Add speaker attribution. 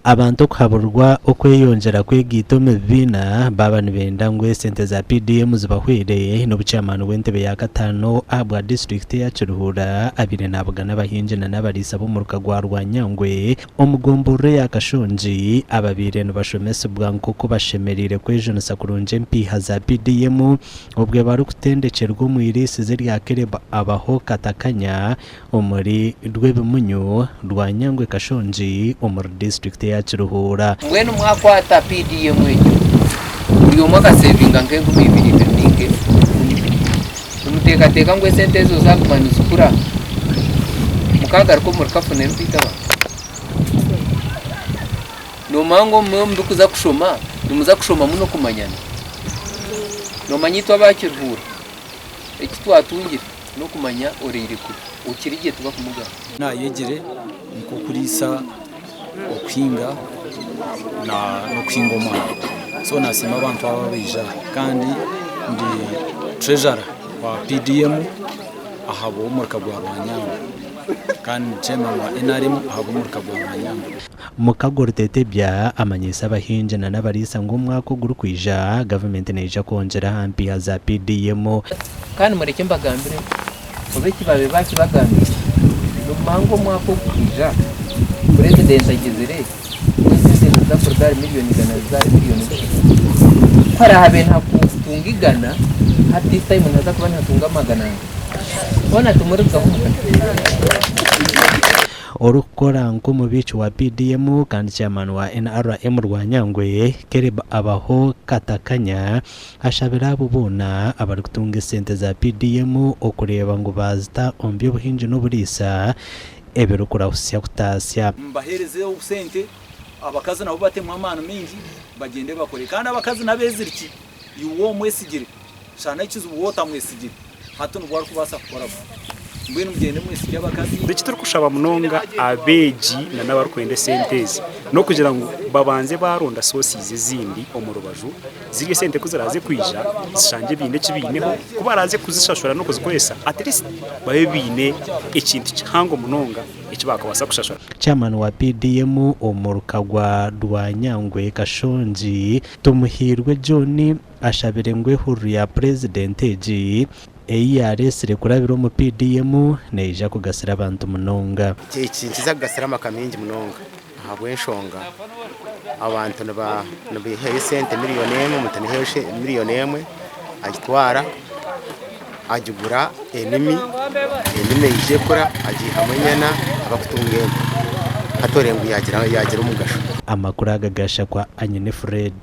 Speaker 1: Abantu okuhaburwa okweyongyera kwegaita omu bibiina baaba nibenda ngu esente za PDM zibahwere n'obu chairman w'entebe ya kataano ahabwa disiturikiti eya Kiruhura abaire nabugana abahingi na n'abariisa b'omuruka gwa Rwanyangwe omu gomborora eya Kashongi ababaire nibashomesibwa nk'oku bashemereire kwejunisa kurungi empiiha za PDM obwe barikutendekyerwa omu iriisizo erya Caleb Abaho Katakanya omuri Rwebimunyu, Rwanyangwe Kashongi omuri disiturikiti eya Kiruhura.
Speaker 2: Mbwenu mwakwata PDM egyo buri omwe akasevinga nk'enkumi ibiri ibiri ninga enkumi ibiri. Nimuteekateeka ngu esente ezo zaaguma nizikura mukaagaruka omuri kafuna erikwita abantu? Noomanya ngu obumwe omu birikuza kushoma nimuza kushomamu n'okumanyana. Noomanya itwe aba Kiruhura eki twatungire n'okumanya oraire kure, okiri gye tibakumugamba.
Speaker 3: Naayegire nk'okuriisa, okuhinga n'okuhinga omwani. So nasiima abantu abo abaija aha kandi ndi treasurer wa PDM ahabw'omurika gwa Rwanyangwe kandi ndi chairman wa NRM ahabw'omurika gwa Rwanyangwe.
Speaker 1: Mukago Rutetebya amanyiise abahingi na n'abariisa ngu omwaka ogurikwija gavumenti neija kwongyera aha mpiiha za PDM.
Speaker 2: Kandi murekye mbagambire oba eki baabaire baakibagambiire, nimumanya ngu omwaka ogurikwija Purezidenti agizire ngu esente niziza kuruga ahari miriyoni igana zize ahari miriyoni bishatu. Ku haraabe nihakutunga igana, hati this time nihaza kuba nihatunga magana angahi? Hoona timurirugaho mukakira.
Speaker 1: Orikukora nk'omubiiki wa PDM kandi Chairman wa NRM Rwanyangwe, Caleb Abaho Katakanya ashabire abo boona abarikutunga esente za PDM okureeba ngu baazita omu by'obuhingi n'oburiisa ebirikurahutsya kutaasya.
Speaker 3: Mubaheereze obusente, abakazi nabo batemu amaani maingi bagyende bakore. Kandi abakazi n'abeeziriki, iwe omwesigire, shana ekizibu waaba otamwesigire. Hati nibwo arikubaasa kukora kubi. Mbwenu mugyende mwesigye abakazi.
Speaker 4: Eki turikushaba munonga abeegi na n'abarikwenda esente ezi n'okugira ngu babanze baaronda sources ezindi omu rubaju, ziri esente ku ziraaze kwija zishangye baine eki baineho, ku baraaze kuzishashura n'okuzikoresa at least babe baine ekintu kihango munonga eki baakubaasa kushashura.
Speaker 1: Chairman wa PDM omu muruka gwa Rwanyangwe Kashongi, Tumuhiirwe John Ashabire ngu ehururu ya Purezidenti egi ei yaareetsire kurabira omu PDM neija kugasira abantu munonga.
Speaker 5: Eki nikiza kugasira amaka maingi munonga ahabw'enshonga abantu nibaihayo esente miriyoni emwe, omuntu naihayo miriyoni emwe agitwara agigura enimi, enimi eija ekura agiihamu enyana abakutunga ente hati oreeba ngu yaagira omugasho.
Speaker 1: Amakuru aga gashakwa Anyine Fred.